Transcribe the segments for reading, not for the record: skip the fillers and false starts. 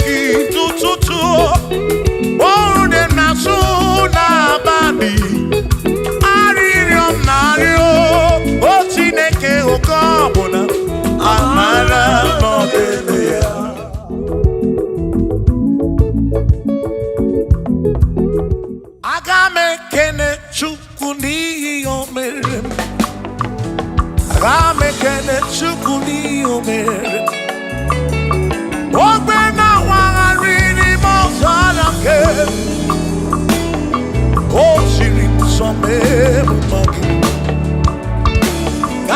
gị tụtụtụ onye na-asụ n'abalị arịrịọ m na-arịọ o Chineke oke ọbụla amara n'ọdịdị ya. Aga m ekene Chukwu n'ihi o mere m. Aga m ekene Chukwu n'ihi o mere m. Ogbe na-awagharị n'ime ọzara nke o siri m nsọ mee m mma gị.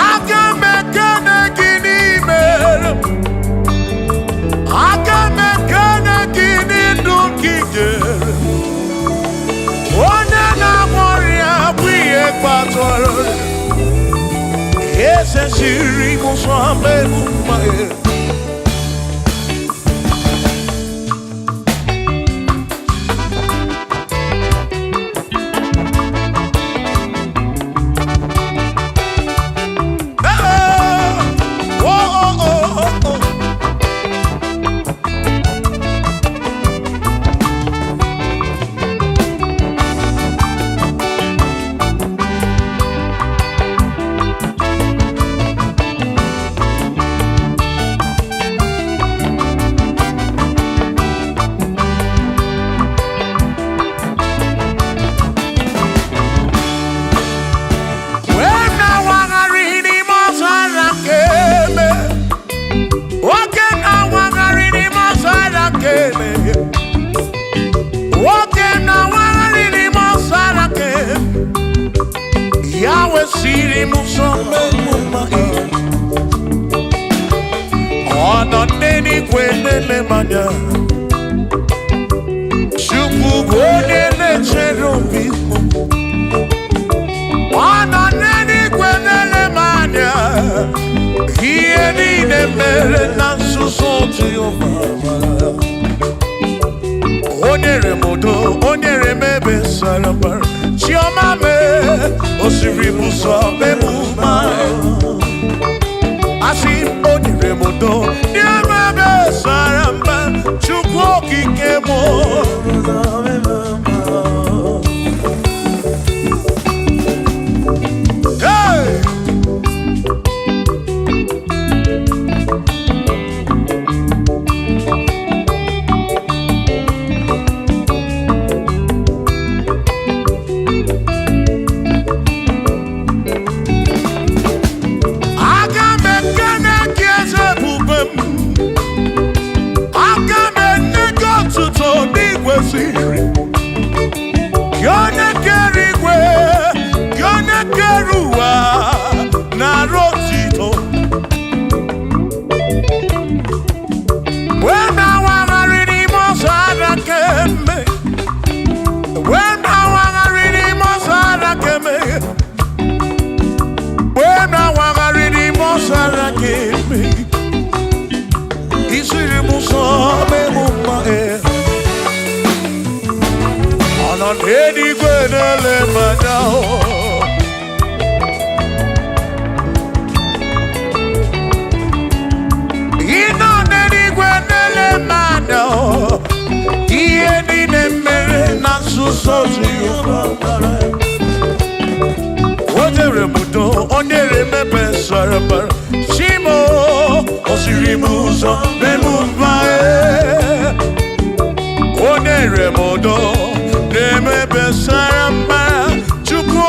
Aga m ekene gị n'ime m. Aga m ekene gị n'ndụ gị nyere m. Onye na-agwọ ọrịa bụ ihe kpatara ọrịa. Eze siri m nsọ mee m mma gị. Oh, oh, oh, oh, oh. Wee na-awagharị n'ime ọzara nke eme. Nwoke na-awagharị n'ime ọzara nke eme. Nwoke na-awagharị n'ime ọzara nke eme. Ya wesịrị m ụzọ mee m mma. Ọ nọ n'eluigwe na-ele m anya. Chukwu bụ onye na-echere obi m. Ọ nọ n'eluigwe na-ele m anya. Ihe niile mere na nzuzo Jehova. O nyere m udo, o nyere m ebe sara mbara. Chiọma mee, o siri m ụzọ mee m mma. Asị m, o nyere m udo, nye m ebe sara mbara. Chukwu okike m. Hey! Aga m ekene gị eze ebube m. Aga m enye gị otuto n'igwe siri. Gị onye kere igwe, gị onye kere ụwa, nara otito. Wee na-awagharị n'ime ọzara kemgbe. Wee na-awagharị n'ime ọzara kemgbe. Wee na-awagharị n'ime ọzara kemgbe. Isiri m ụzọ mee m mma ee. Ọ nọ n'eluigwe na-ele m anya o. Ị nọ n'eluigwe na-ele m anya o. Ihe niile mere na nzuzo Jehova. O nyere m udo, o nyere m ebe sara mbara. Chimo, o siri m ụzọ mee m mma ee. O nyere m udo, na-eme ebe sara mbara. Chukwu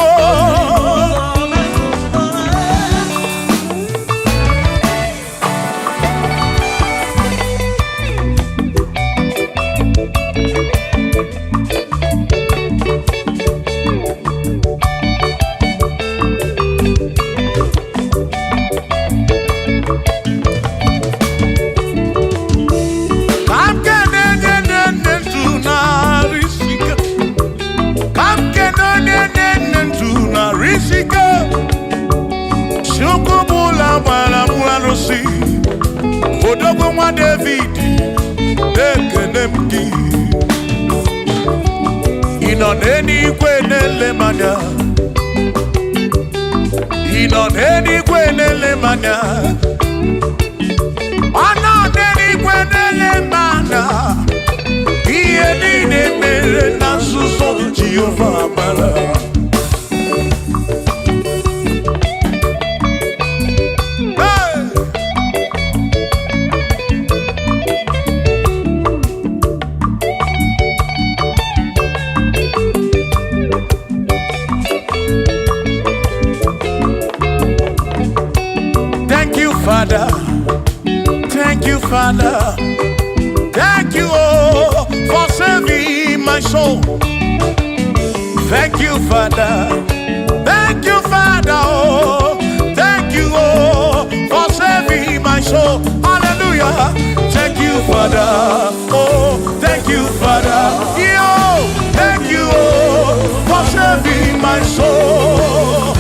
ka m kene onye na-enye ndụ narị isi ike. Ka m kene onye na-enye ndụ narị isi ike. Chukwu bụla gbara m arụsị. Odogwu nwa David, na-ekene m gị. Ị nọ n'eluigwe na-ele m anya. Ị nọ n'eluigwe na-ele m anya. Ọ nọ n'eluigwe na-ele m anya. Thank you, Father. Thank you, oh, for saving my soul. Thank you, Father. Thank you, Father. Oh, thank you, oh, for saving my soul. Hallelujah. Thank you, Father. Oh, thank you, Father. Yo, thank you, oh, for saving my soul.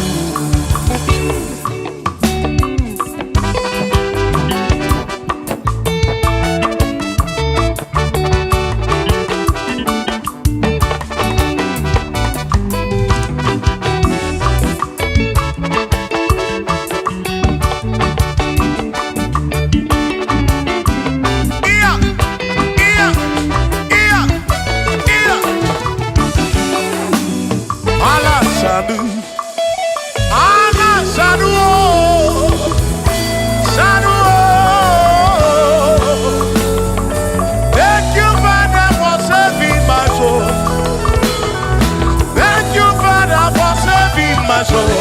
Yeah, yeah, yeah, yeah. Allah Sadu. Allah Sadu. Oh, Sadu. Oh. Thank you, Father, for saving my soul. Thank you, Father, for saving my soul.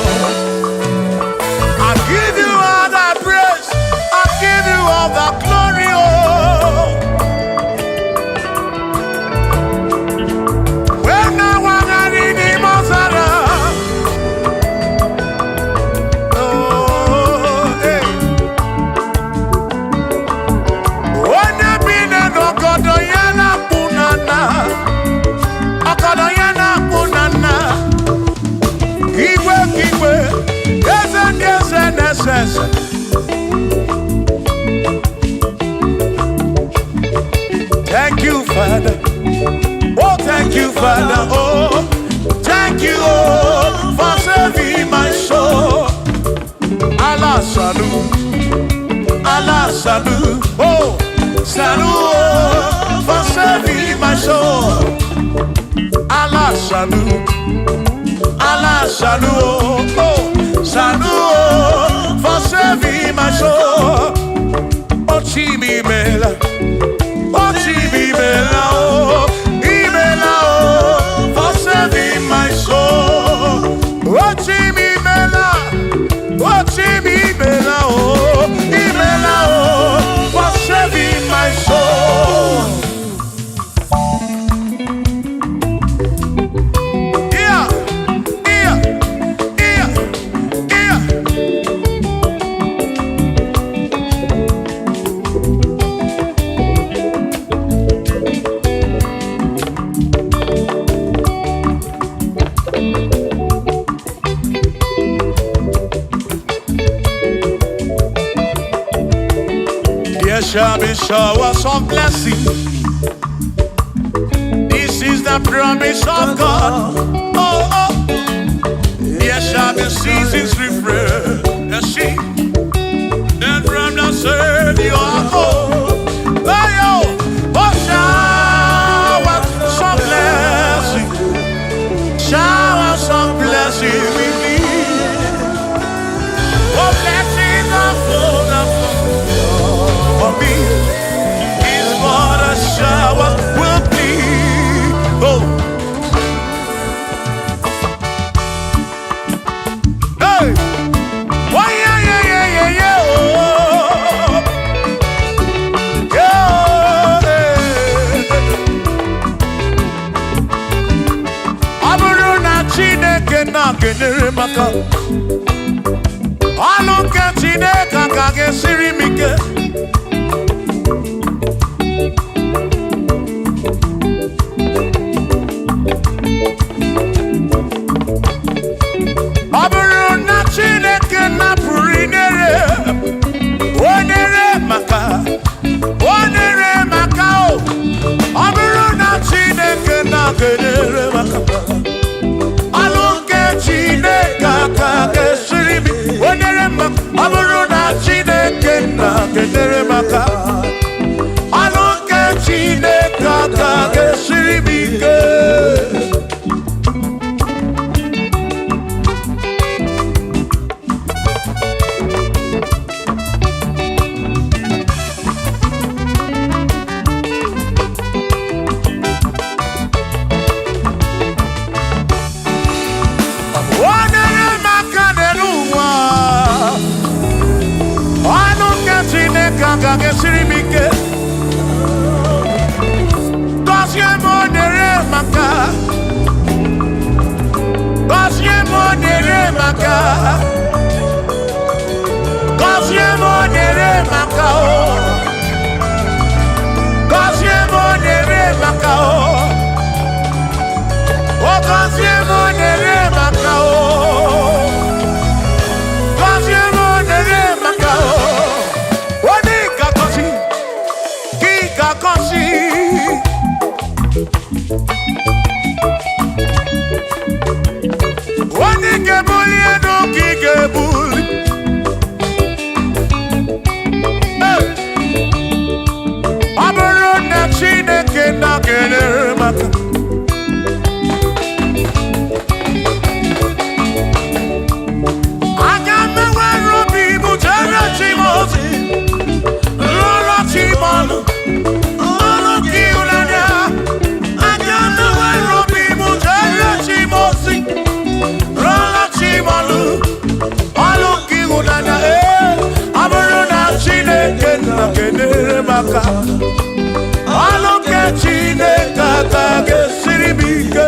I give you all the praise. I give you all the glory. Oh. When I was in the Mozara. Oh, hey. Onye bi n'ọgọdọ ya na-akpụ na nna. Ọgọdọ ya na-akpụ na nna. Igwe ka igwe, eze ndị eze na-ese ese. Thank you, Father. Oh, thank you, Father. Oh, thank you, oh, for saving my soul. Allah Sanu, Allah Sanu, oh, Sanu, oh, for saving my soul. Allah Sanu, Allah Sanu, oh, oh, Sanu, oh, for saving my soul. Oh, Chimi Mela. Oh, Chimi Mela, oh, Imela, oh, for saving my soul. Oh, Chimi Mela, oh, Chimi Mela, oh, Imela, oh, for saving my soul. Yeah, yeah, yeah, yeah. There shall be showers of blessing. This is the promise of God. Oh, oh. There shall be seasons refresh. The sheep and from the Savior. Oh, oh, oh, showers of blessing. Showers of blessing we need. Oh, blessings are full of for me. Is what a shower will be. Oh, hey, why, yeah, yeah, yeah, yeah, yeah, oh, yeah, hey. Ọ bụrụ na Chineke na-enyere m aka, ọnụ nke Chineke aka ga-esiri m ike. Ọ bụrụ na Chineke napụrụ inyere, o nyere maka, o nyere maka o. Ọ bụrụ na Chineke na-enyere maka, ọnụ nke Chineke aka ga-esiri m, o nyere maka. Ọ bụrụ na Chineke na-enyere maka, ọnụ nke Chineke aka ga-esiri m ike. O nyere m aka n'elu ụwa. Ọnụ nke Chineke agaghị esiri m aka. Gọzie m, nyere m aka o. Gọzie m, nyere m aka o. O gọzie m, nyere m aka o. Gọzie m, nyere m aka o. Onye ga-agọzi, gị ga-agọzi. Onye ga-ebuli elu ka ị ga-ebuli. Hey! Ọ bụrụ na Chineke na-enyere m aka, aga m enwere obi m jere chi m ozi, rụọrọ chi m ọlụ, ọlụ nke ịhụnanya. Aga m enwere obi m jere chi m ozi, rụọrọ chi m ọlụ, ọlụ nke ịhụnanya. Ee, ọ bụrụ na Chineke na-enyere m aka, ọlụ nke Chineke aka ga-esiri m ike.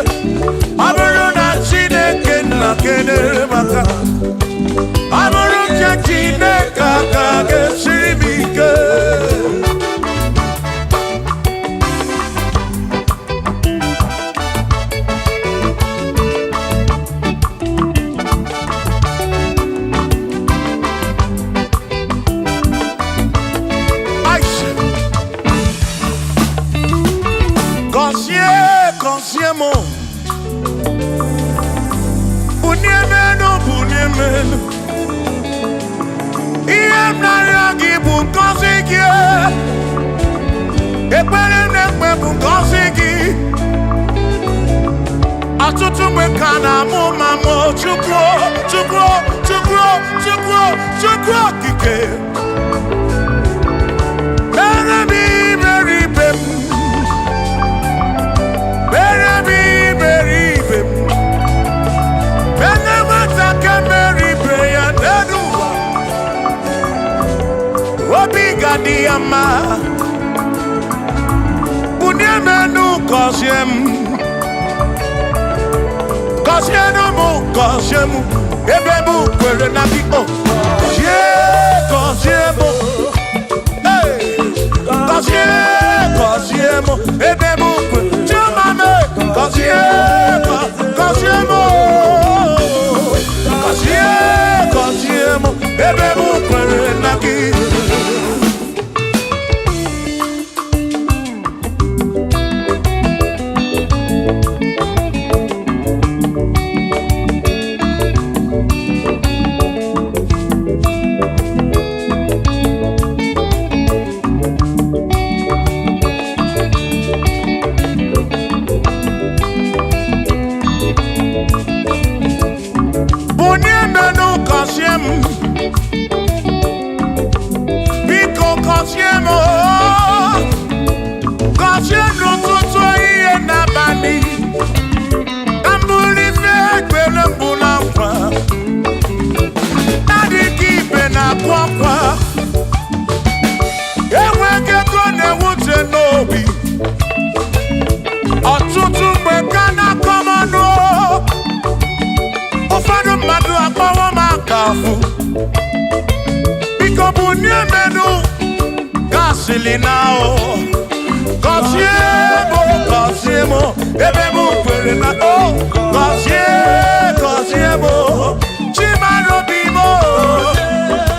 Ọ bụrụ na Chineke na-enyere m aka, ọ bụrụ nke Chineke aka ga-esiri m ike. Aisha. Gọzie, gọzie m, bunie m elu, bunie m elu. Ihe m na-arịọ gị bụ ngọzi gị. Ekpere m na-ekpe bụ ngọzi gị. Ọtụtụ mgbe ka na-amụ ma mụ, Chukwu, Chukwu, Chukwu, Chukwu, Chukwu okike, mere m iberibe m, mere m iberibe m, mere nwata ka mere ibe ya n'elu ụwa, obi ga-adị ya mma. Bunie m enu, gọzie m, gọzienụ m, gọzie m, ebe m kwere na gị o. Gọzie, gọzie m. Hey! Gọzie, gọzie m, ebe m kwere chioma m. Gọzie, gọzie m o. Gọzie, gọzie m, ebe m kwere na gị. Bunie m enu, gọzie m, biko gọzie m o. Gọzie m n'ụtụtụ, ehihie n'abalị, ka m bụrụ ife ekpere mbụ na nkwa na-adịghị ibe na-akụ akwa. Enweghị ego na-ewute n'obi. Ọtụtụ mgbe ka na-akọ m ọnụ, ụfọdụ mmadụ akpọwọ m aka afụ. Biko bunie m enu, gasịlị na o. Gọzie m, gọzie m, ebe m kwere na o. Gọzie, gọzie m, chimarobi m.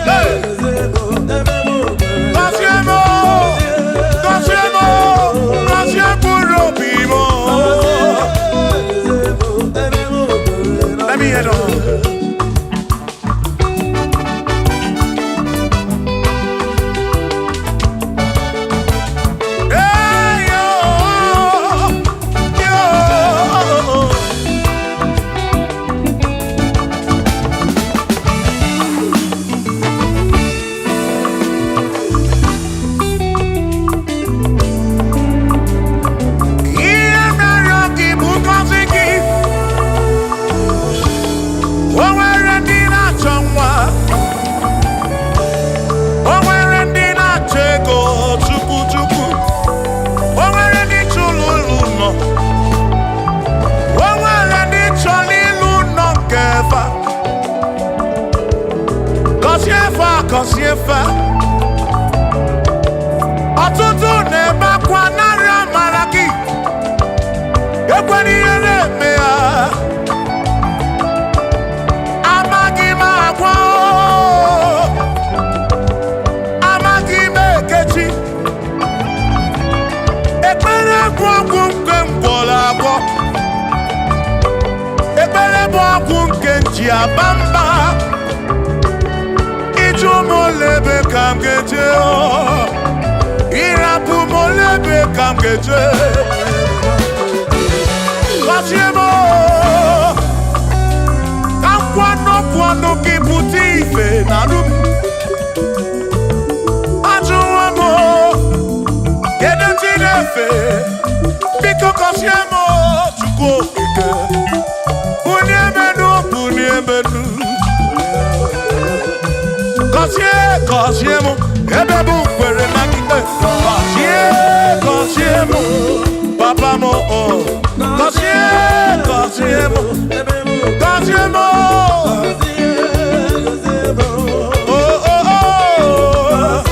Hey! Gọzie m, gọzie m, gọzie mkpụrụ obi m. Let me hear them. Hey, yo, yo. Jehova. Ọtụtụ na-ebe akwa narị amara gị, ekwela ihe na-eme ha. Amaghị m agwa, amaghị m ekechi. Ekpere bụ ọgwụ nke m gwọrọ agwọ. Ekpere bụ ọgwụ nke m ji aba mba. Ịjụ m ole ebe ka m ga-eje, ịrapụ m ole ebe ka m ga-eje. Gọzie m, ka m kwuo n'okwu ọnụ gị pụta ife na arụ m. Ajụwo m, kedu chi na-efe? Biko gọzie m, Chukwu okike. Bulie m enu, bulie m enu. Gọzie, gọzie m, ebe m kwere na gị. Gọzie, gọzie m, papa m o. Gọzie, gọzie m, gọzie m o. Oh, oh, oh.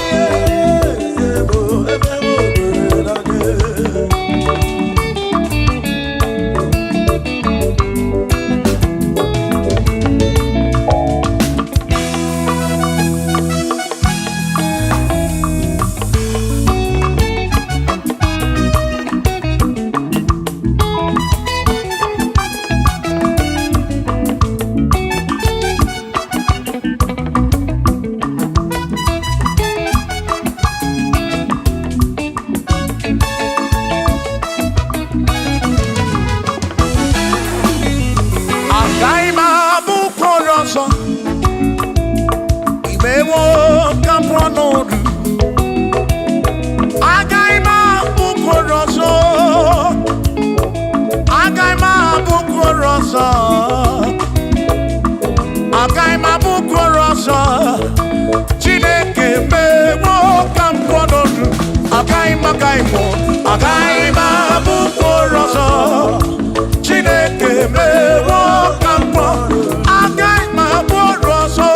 Agaghị m abụ ụkpụrụ ọzọ. Imewo ka m pụọ n'ọrụ. Agaghị m abụ ụkpụrụ ọzọ. Agaghị m abụ ụkpụrụ ọzọ. Agaghị m abụ ụkpụrụ ọzọ. Chineke mewo ka m pụọ n'ọrụ. Agaghị m, agaghị m, agaghị m abụ ụkpụrụ ọzọ. Chineke mewo ka m pụọ. Agaghị m abụ ọrụ ọzọ.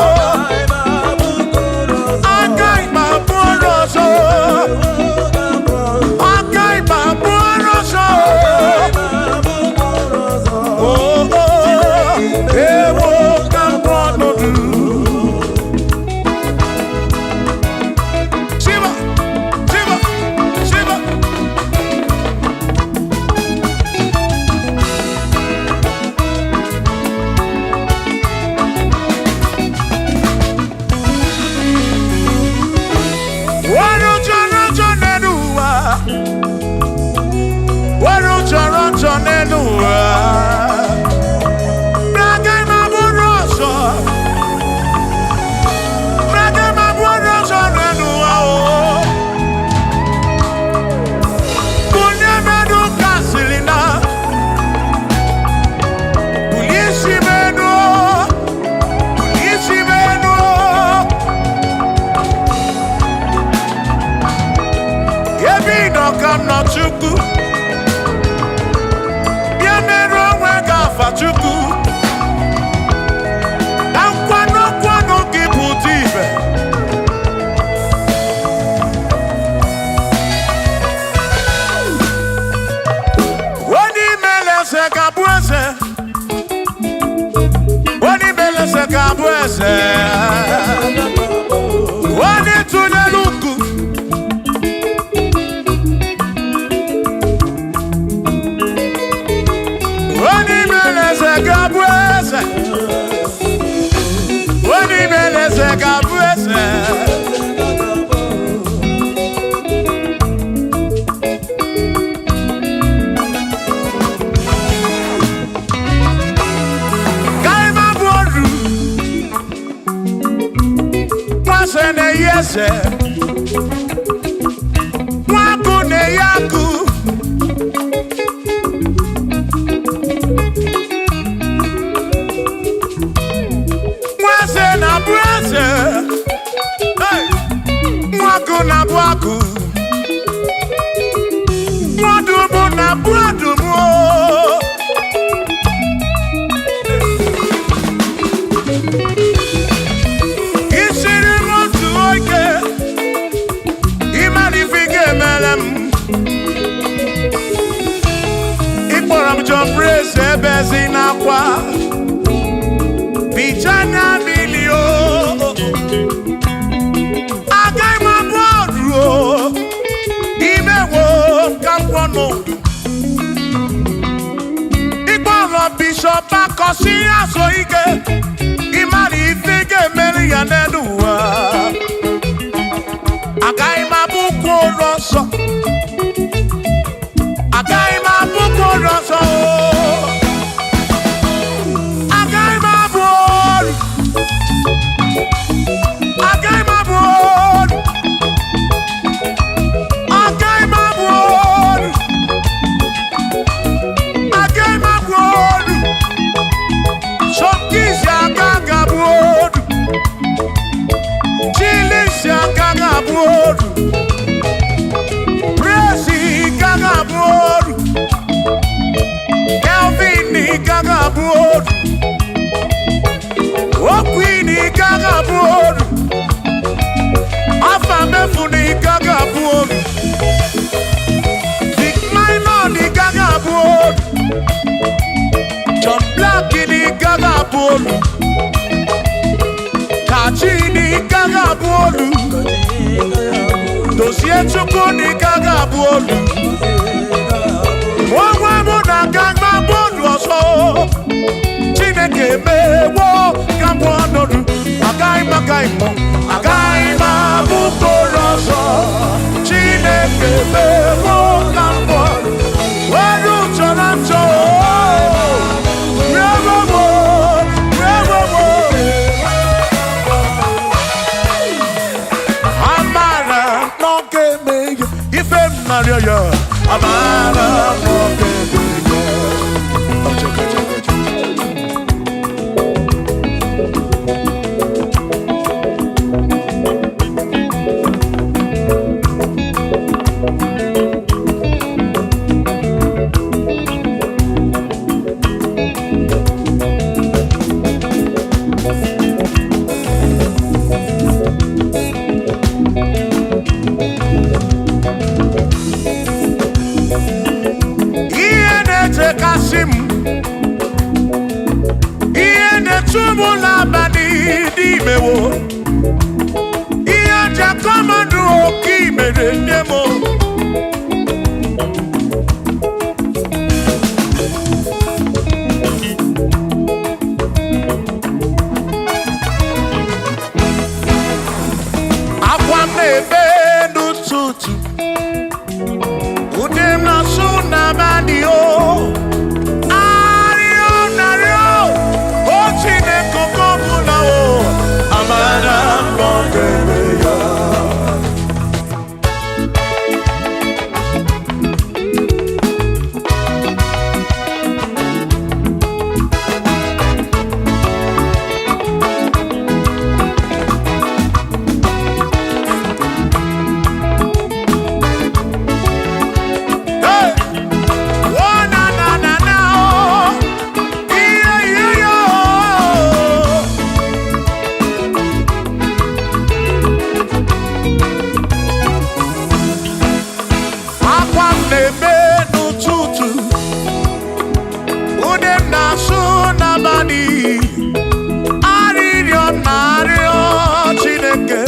Agaghị m abụ ọrụ ọzọ. Agaghị m abụ ọrụ ọzọ. Oh, oh, ewo ka m pụọ n'ọdụ. Shiva, Shiva, Shiva. Were chọrọ njọ n'elu ụwa. Were chọrọ njọ n'elu ụwa. N'agaghị m abụrụ ọzọ. N'agaghị m abụrụ ọzọ n'elu ụwa, o. Bulie m elu ka sịrị na. Bulie isi m elu, o. Bulie isi m elu, o. Ebe ị nọ ka m nọ, Chukwu. Bịa merụ onwe gị afa, Chukwu. Ka nkwado nkwado gị pụta ibe. Onye imele eze ga-abụ eze. Onye imele eze ga-abụ eze. Onye tụnyere uku. Onye imele eze ga-abụ eze. Onye imele eze ga-abụ eze. Kaima bụ oru. Nwase na-eyi eze. Nwakụ na-eyi akụ. Nweze na-abụ eze. Hey! Nwakụ na-abụ akụ. Nwadụm na-abụ adụm o. Isiri m otu oke. Imewo ka m pụọ n'ọdụ. Ịkpọrọ Bishọp Akọsi azụ ike, ịmara ife ga-emeri ya n'elu ụwa. Agaghị m abụkwa ụlọ nsọ. Agaghị m abụkwa ụlọ nsọ. Agaghị m abụ ọrụ. Agaghị m abụ ọrụ. Agaghị m abụ ọrụ. Agaghị m abụ ọrụ. Sọmkisi aka ga-abụ ọrụ. Chilisi aka ga-abụ ọrụ. Presi ka ga-abụ ọrụ. Kelvin ka ga-abụ ọrụ. Okwini ka ga-abụ ọrụ. Afa mefuni ka ga-abụ ọrụ. Big Minor ka ga-abụ ọrụ. John Black ka ga-abụ ọrụ. Kachi ka ga-abụ ọrụ. Dozie Chukwu ka ga-abụ ọrụ. Onwe mụ na aga m abụ ọrụ ọzọ. Chineke mewo ka m pụọ n'ọrụ. Agaghị m, agaghị m, agaghị m abụ mkpụrụ ọzọ. Chineke mewo ka m pụọ. Were chọrọ nchọ. Rewowo, rewowo. Amara na ọ ga-eme ya ife m narịọ ya. Amara na ọ ga-eme ya. Ọchọ, ọchọ, ọchọ. Ihe na-echekasị m, ihe na-echu m n'abalị n'imewo, ihe njakọmadụ oke imere nne m. Akwa m na-ebe n'ụtụtụ, ụdị m na-asụ n'abalị o. Arịọ narịọ, o Chineke oke ọbụla o, amara m na ọ ga-eme ya. Hey! Oh, na, na, na, na, oh. Yeah, yeah, yeah, oh. Akwa m na-ebe n'ụtụtụ, ude m na-asụ n'abalị, arịrịọ m na-arịọ Chineke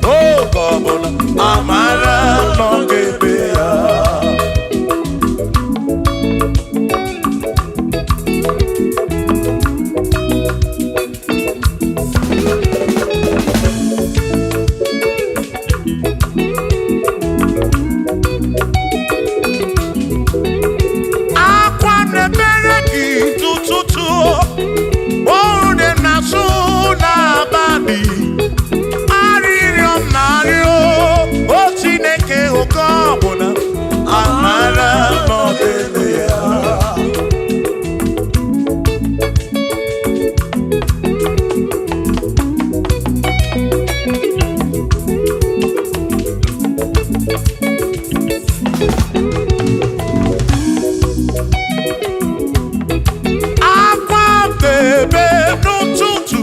n'oge ọbụla, amara m na ọ ga-eme ya. Akwa m na-emere gị tụtụtụ, oru na-asụ n'abalị, arịrịọ m na-arịọ o Chineke oke ọbụla, amara m na ọ ga-eme ya. Akwa m na-ebe n'ụtụtụ,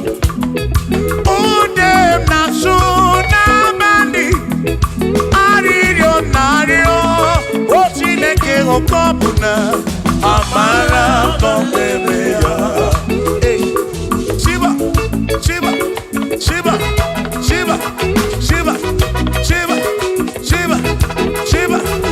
ude m na-asụ n'abalị, arịrịọ m na-arịọ o Chineke oke ọbụla, amara m na ọ ga-eme ya. Hey. Shiba, Shiba, Shiba, Shiba, Shiba, Shiba, Shiba, Shiba.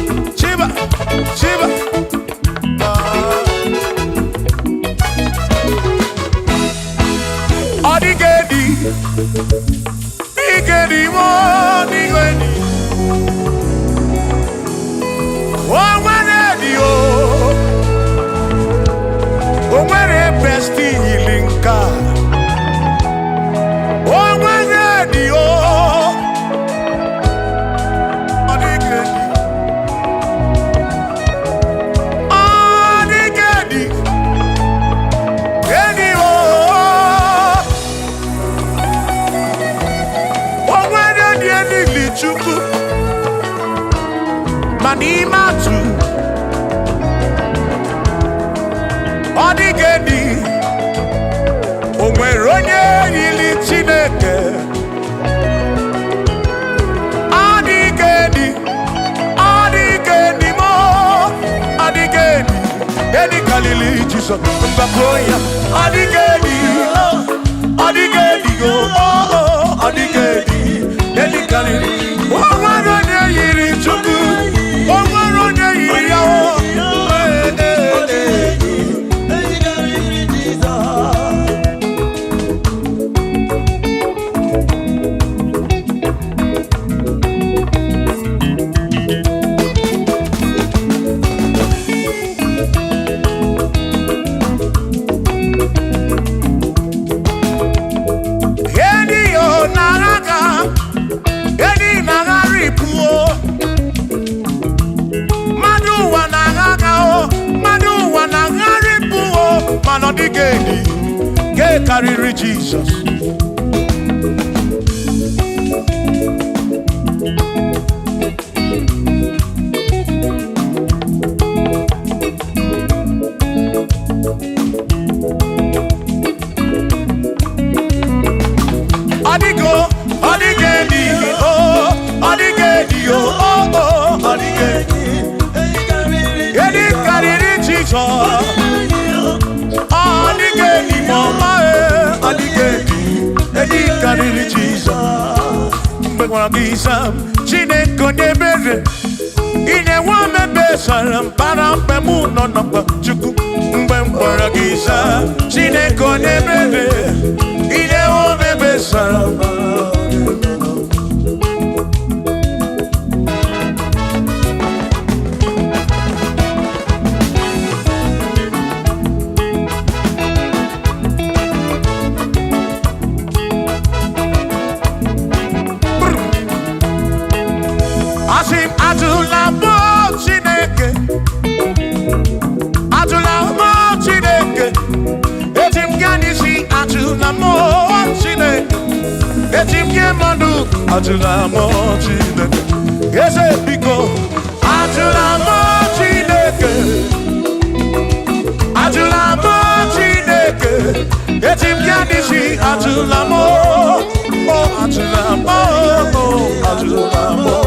Ma n'ime atụ ọ dịghị edi. O nwere onye yiri Chineke? Ọ dịghị edi, ọ dịghị edi mo, ọ dịghị edi. Edi karịrị Jizọs mgbakọ ya. Ọ dịghị edi, ọ dịghị edi o, ọ dịghị edi. Edi karịrị. O nwere onye yiri Chukwu? O nwere onye yiri ya o? Ee, ee, ee. Edi yo n'agha, edi na-aghara ibu o. Mmadụ ụwa na-agha agha o, mmadụ ụwa na-aghara ibu o, mana ọ dịghị edi ke karịrị Jizọs. Ọ dịgo, ọ dịghị edi o, ọ dịghị edi o, o, o, ọ dịghị edi. Edi karịrị Jizọs. Ọ dịghị edi ma ọma e, ọ dịghị edi. Edi karịrị Jizọs. Mgbe gwara gị zaa m, Chineke onye ebere, ị na-enwe omebe sara mbara mgbe mụ nọ n'ọkpa Chukwu. Mgbe m gwara gị zaa, Chineke onye ebere, ị na-enwe omebe sara mbara. Asị m ajụla mmụọ Chineke, ajụla mmụọ Chineke, eji m gaa n'isi ajụla mmụọ Chineke, eji m gị mmadụ ajụla mmụọ Chineke, eze biko ajụla mmụọ Chineke, ajụla mmụọ Chineke, eji m gaa n'isi ajụla mmụọ, o ajụla mmụọ, o ajụla mmụọ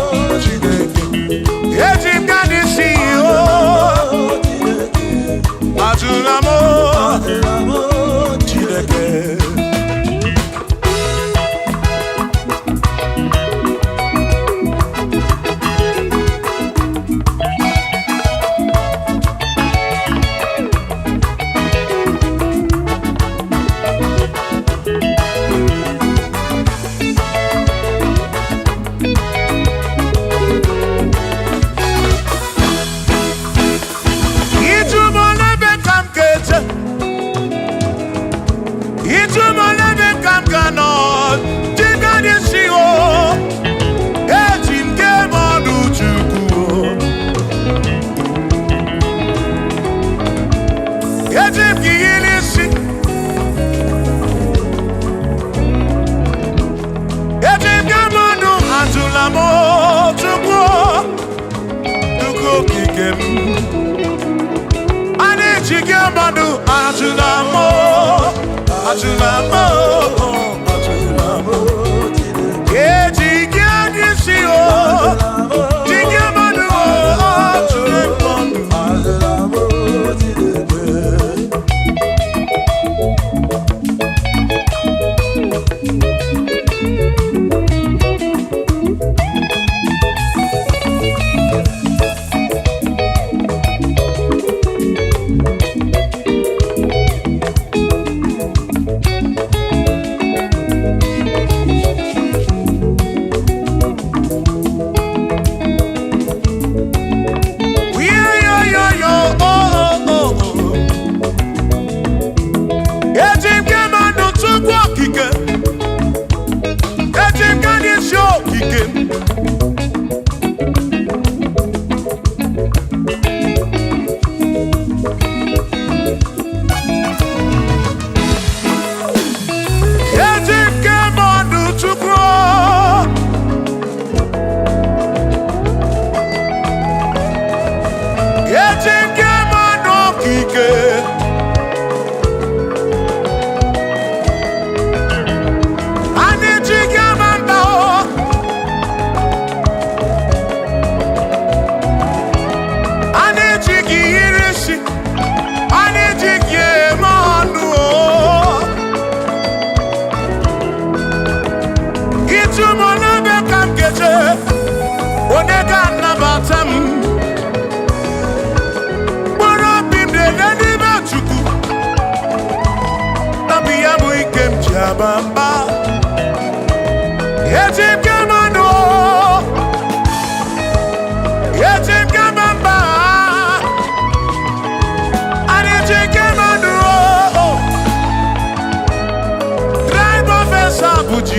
Chineke. Eji m gaa n'isi o, ajụla mmụọ Chineke. Ịjụ m n'ebe ka m ga-eje, ịjụ m n'ebe ka m ga-anọ, dịga n'isi o, eji m gị eme ọnụ Chukwu o. Eji m gị yiri isi, eji m gị eme ọnụ, ajụla m o, Chukwu o, Chukwu okike m. A na-eji gị mmadụ ajụla m o, ajụla m o, ajụla m o. Eji gị anya isi o, ji gị mmadụ o, ajụla m o.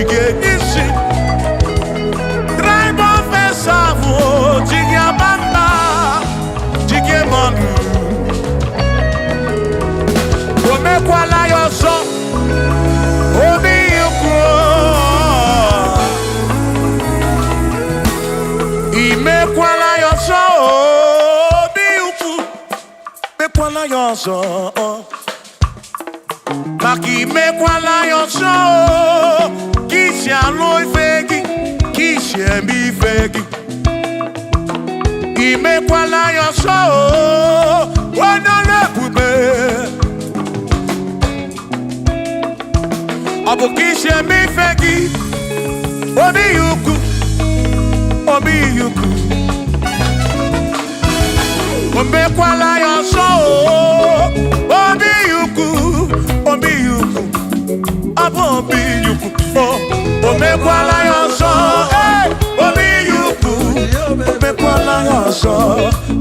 ji gị enye isi. Tribe of Esau ji gị aba mba, ji gị eme ọnụ. O mekwala ya ọzọ, obi ukwu. Imekwala ya ọzọ, obi ukwu. Mekwala ya ọzọ, maka imekwala ya ọzọ, ka isi alụ ife gị, ka isi eme ife gị. Imekwala ya ọzọ, onye ọrụ ebube. Ọ bụ ka isi eme ife gị, obi ukwu, obi ukwu. O mekwala ya ọzọ, obi ukwu, obi ukwu, ọ bụ obi ukwu. O mekwala ya ọzọ, ee, obi ukwu. O mekwala ya ọzọ,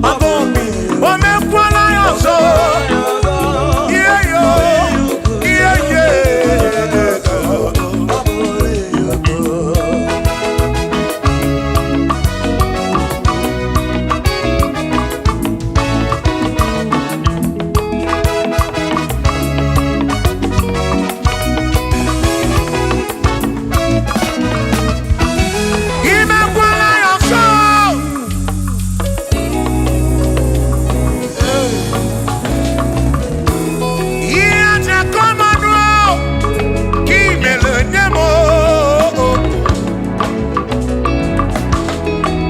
ọ bụ obi. O mekwala ya ọzọ, ihe yo, ihe ye. Imekwala ya ọzọ. Ihe aja kọmanụ ka imere nye m, o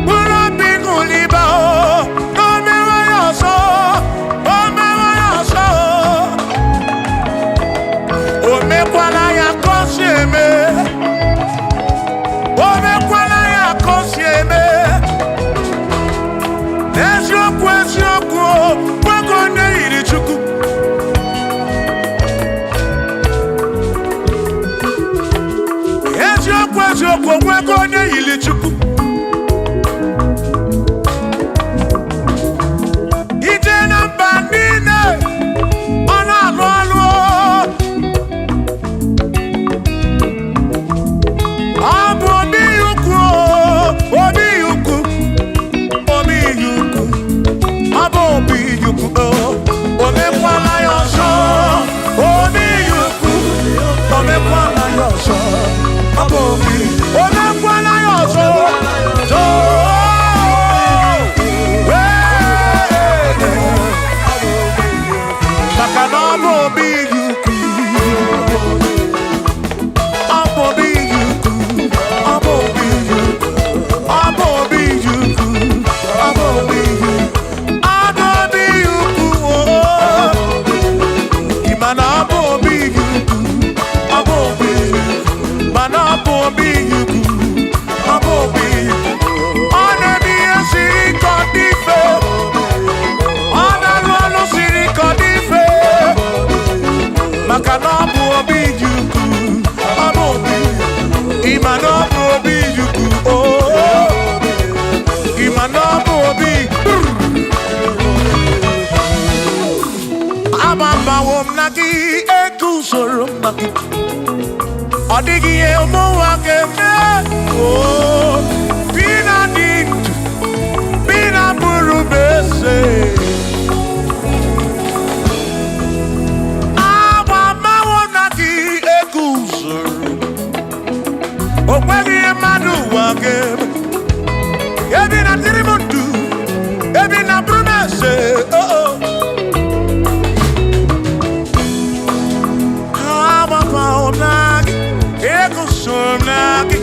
mkpụrụ obi ṅụliba o, o mewe ya ọzọ, o mewe ya ọzọ. O mekwala ya ka o si eme, o mekwala ya ka o si eme. N'eziokwu, eziokwu, nwoke onye yiri Chukwu. Eziokwu, eziokwu, onwego onye yiri Chukwu. Ije na mba niile, ọ na-alụ ọlụ. Ọ bụ obi ukwu, obi ukwu, obi ukwu, ọ bụ obi ukwu. O mekwala ya ọzọ, obi ukwu. O mekwala ya ọzọ, ọ bụ obi. O mekwala ya ọzọ. Ee, maka na ọ bụ obi ukwu, ọ bụ obi ukwu, ọ bụ obi ukwu, ọ bụ obi ukwu, ọ bụ obi ukwu, ọ bụ obi ukwu. Ị ma na ọ bụ obi ukwu, ọ bụ obi ukwu, mana ọ bụ obi ukwu, ọ bụ obi ukwu. Ọ na-eme ihe siri ike ọ dị mfe, ọ na-alụ ọlụ siri ike ọ dị mfe, maka na ọ bụ obi ukwu, ọ bụ obi. Ị ma na ọ bụ obi ukwu, oo. Ị ma na ọ bụ obi. Agbabawo m na gị, eguzoro m na gị, ọ dịghị ihe ụmụnwa ga-eme. Oo, bi na dị ndụ, bi na bụrụ m eze. Agbabawo m na gị, eguzoro m, o nweghị ihe mmadụ ụwa ga-eme. Ebi na dịrị m ndụ, ebi na bụrụ m eze. Oo, agbabawo m na gị, eguzoro m na gị,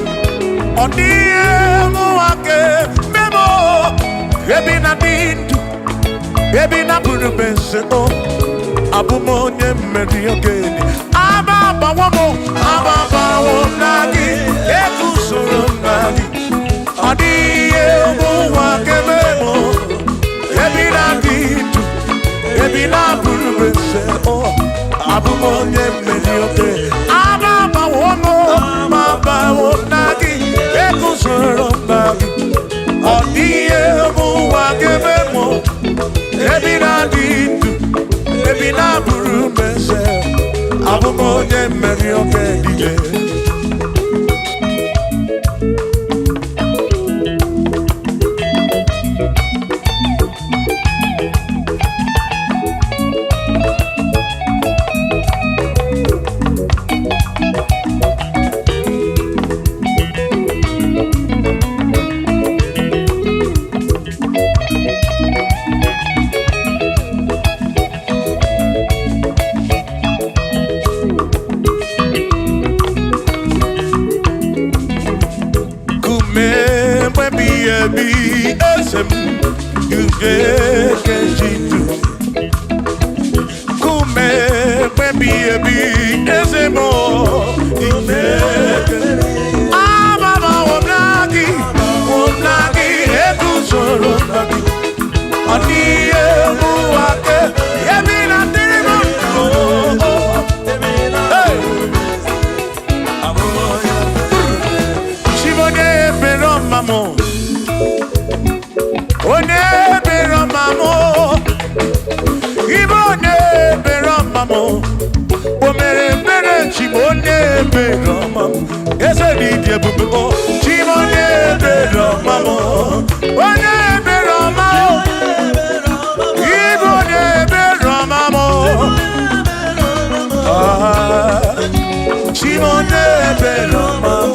ọ dịghị ihe mụnwa ga-eme m. Ebi na dị ndụ, ebi na bụrụ m eze, o abụ m onye mmeri okenye. Aba agbawo m, aba agbawo m na gị, eguzoro m na gị, ọ dịghị ihe ụwa ga-eme m. Ebi na dị ndụ, ebi na bụrụ m eze, o abụ m onye mmeri okenye. Aba agbawo m, aba agbawo m na gị, eguzoro m na gị, ọ dịghị ihe ụwa ga-eme m. Ebi na-adị ndụ, ebi na-abụrụ m eze, abụ m onye mmeri oke dike. Ike kejitu kume kpebi ebi eze m ike amama womnagi womnagi eguzoro na gị ọ dịghị emu ake ebi na dịrị m ndụ. Hey! Chibonye ebere ọma m, onye ebere ọma m, ibe onye ebere ọma m, o mere ebere. Chibo onye ebere ọma m, eze dị dị ebube o. Chibo onye ebere ọma m, onye ebere ọma o, ibe onye ebere ọma m. Ah, Chibo onye ebere ọma m.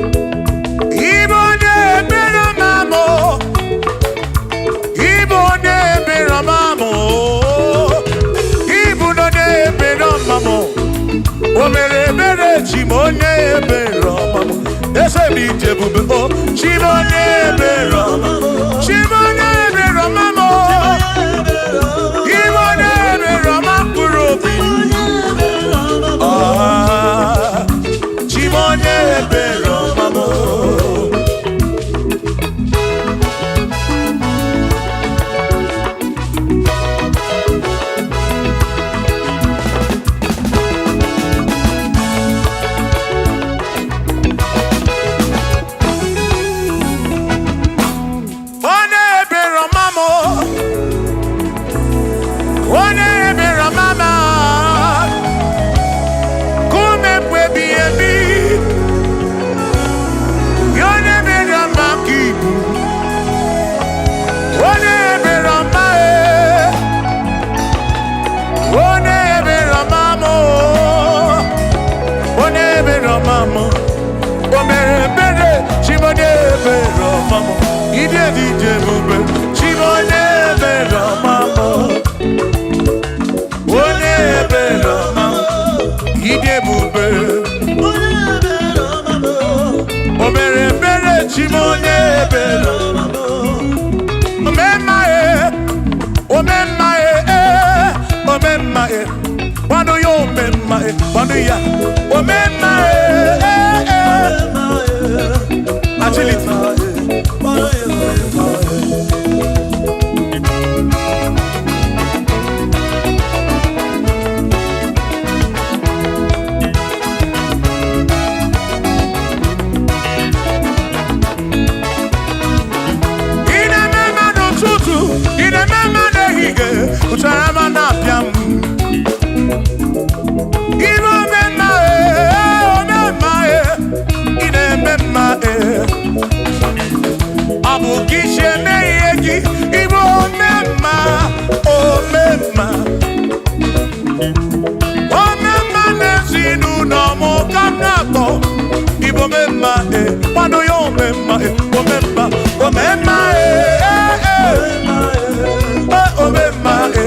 Ibo onye ebere ọma m, Ibo onye ebere ọma m, Ibu onye ebere ọma m, o mere ebere. Chi m onye ebere ọma m, eze m ije ebube o. Chi m onye ebere ọma m, Chi m onye ebere ọma m, Ibo onye ebere ọma mkpụrụ obi. Ah, Chi m onye ebere ọma m. Onye ebere ọma m, onye ebere ọma m, kume mgbe ebi ebi, onye ebere ọma ka ibu, onye ebere ọma e, onye ebere ọma m, onye ebere ọma m, o mere ebere. Chibonye ebere ọma m, ịdị edije ebube. Chibonye ebere ọma m, onye ebere ọma m, ịdị ebube. O mere ebere. Chibonye ebere omemma e, omemma e, omemma e, kwado ya, omemma e, kwado ya, omemma e, e. Agility. Ị na-eme mma n'ụtụtụ, ị na-eme mma n'ehihie, ụtara ma na-apịa m. Ibe omemma e, omemma e, ị na-eme mma e. Ọ bụ ka isi eme ihe gị, ibe omemma, omemma. Omemma n'ezinụlọ m ka m na-atọ. Ibe omemma e, kwado ya omemma e, omemma, omemma e, e, e. Omemma e.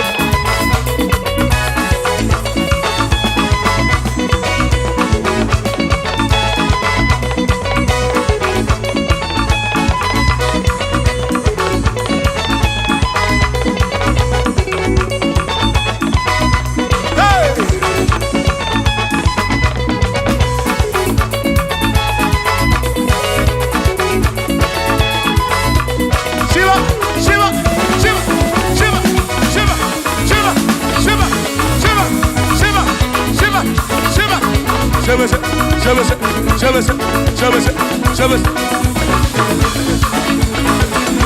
Sebese, sebese, sebese, sebese, sebese.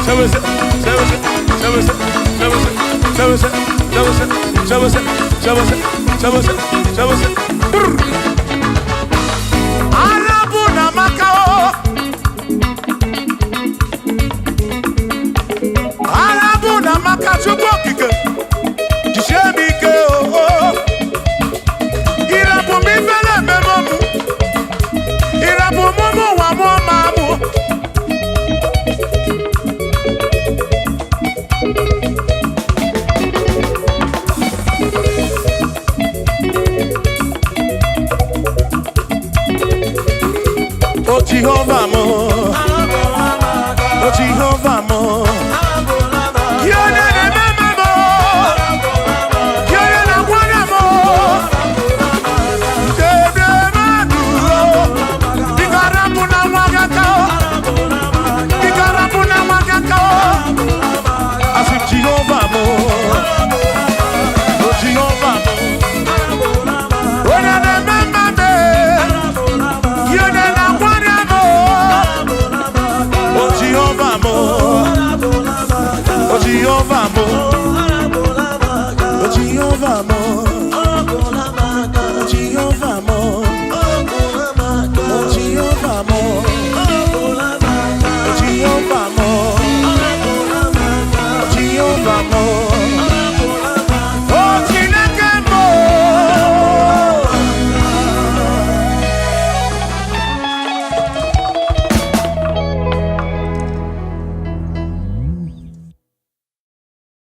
Sebese, sebese, sebese, sebese, sebese, sebese, sebese, sebese, sebese, sebese. Brr. Arabu na Macao. Arabu na maka Chukwu okike jisie m ike oo. Ịrapụ m ifele ememe mụ, ịrapụ m ụmụ ụwa mụọ ma mụ. O Jehova mụ, o Jehova mụ. Gị onye na-eme mma mụ, gị onye na-agwara mụ. Chebe mmadụ o, biko rapụ na nwa gị aka o, biko rapụ na nwa gị aka o. Asị m Jehova mụ, o Jehova mụ. Onye na-eme mma mụ, gị onye na-agwara mụ. O Jehova mụ, o Jehova.